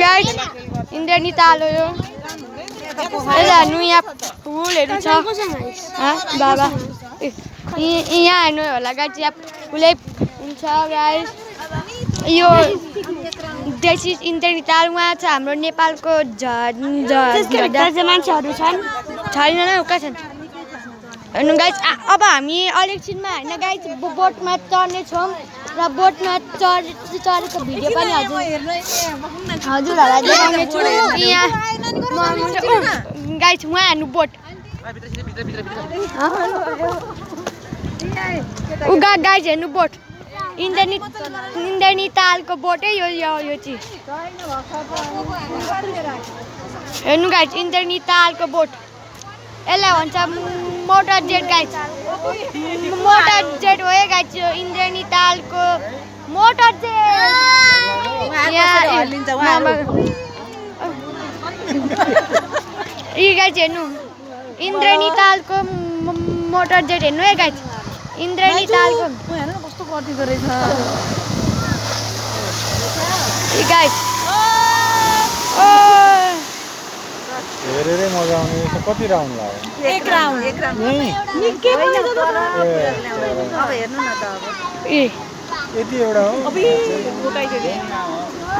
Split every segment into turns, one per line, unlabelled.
Guys इन्द्रेणी ताल हो यो यता हेर्नु यहाँ फुलहरू छ बाबा यहाँ हेर्नु होला गाइस यहाँ फुलै हुन्छ गाइस यो दिस इज इन्द्रेणी ताल उहाँ छ हाम्रो नेपालको मान्छेहरू छन् छैन न कहाँ छन् हेर्नु गाइस अब हामी एकछिनमा होइन गाइस बोटमा चढ्ने छौँ र बोटमा चढेको भिडियो पनि हजुरहरूलाई देखाउने छु यहाँ गाइस उहाँ हेर्नु बोट गाइस हेर्नु बोट इन्द्रेणी तालको बोटै यो चाहिँ हेर्नु गाइस इन्द्रेणी तालको बोट यसलाई भन्छ motor jet guys motor jet हो गाइस इन्द्रेणी तालको मोटर जेट यो गाइस हेर्नु इन्द्रेणी तालको मोटर जेट हेर्नु है गाइस इन्द्रेणी तालको
हेर्नु कस्तो गर्दिदो रहेछ
गाइस
हेरेरै मजा आउने कति राउन्ड लाग्यो
एक राउन्ड निकै पनि त अब हेर्नु न त अब
यति एउटा हो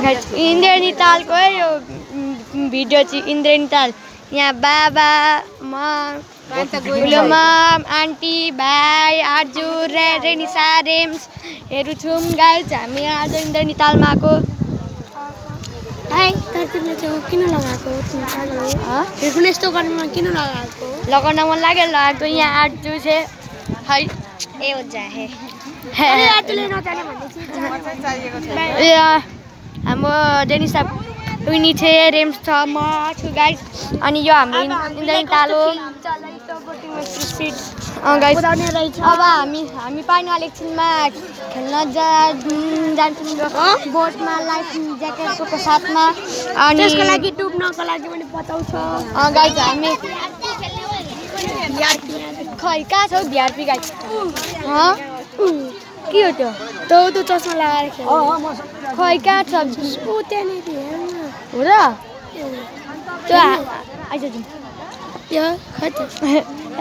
गाइस इन्द्रेणी तालको है यो भिडियो चाहिँ इन्द्रेणी ताल यहाँ बाबा म आन्टी भाइ आजु रेनिसा रेम्सहरू छौँ गाइस हामी आज इन्द्रेणी तालमा आएको किन लगाएको यस्तो गर्नुमा किन लगाएको लगाउन मन लाग्यो लगाएको यहाँ आजु चाहिँ है ए हुन्छ हाम्रो डेनिसा विनी छ रेम्स छ म छु गाइस अनि यो हाम्रो इन्द्रेणी ताल हो गाइस अब हामी पानी एकछिनमा खेल्न जान्छौँ बोटमा लाइफ ज्याकेटको साथमा अनि त्यसको लागि डुब्नको लागि पनि बताउँछ गाइस हामी खै कहाँ छौ भिआरपी गाइस के हो त्यो त्यो चस्मा लगाएर खेल्छ खै कहाँ छ हो र त्यो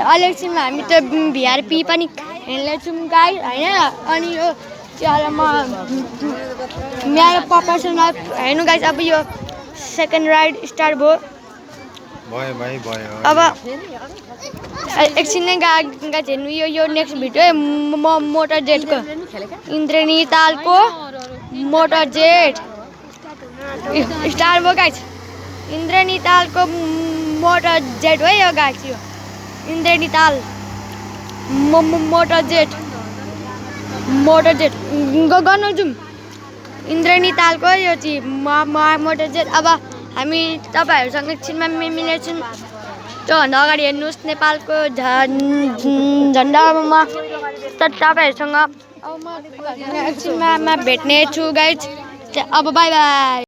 आइज एकछिनमा हामी त भिआरपी पनि खेल्नेछौँ गाइस होइन अनि यो मेरो प्रोफेसनल हेर्नु गाइस अब यो सेकेन्ड राइड स्टार्ट भयो अब एकछिन नै गाइस हेर्नु यो नेक्स्ट भिडियो है मोटर जेटको इन्द्रेणी तालको मोटर जेट स्टार्ट भयो गाइस इन्द्रेणी तालको मोटर जेट हो यो गाइस यो इन्द्रेणी ताल मोटर जेट गर्नु जाउँ इन्द्रेणी तालको यो चाहिँ मोटर जेट अब हामी तपाईँहरूसँग एकछिनमा मिलेछौँ त्योभन्दा अगाडि हेर्नुहोस् नेपालको झन्डामा तपाईँहरूसँग अब म एकछिनमा भेट्ने छु गाइस अब बाई बाई।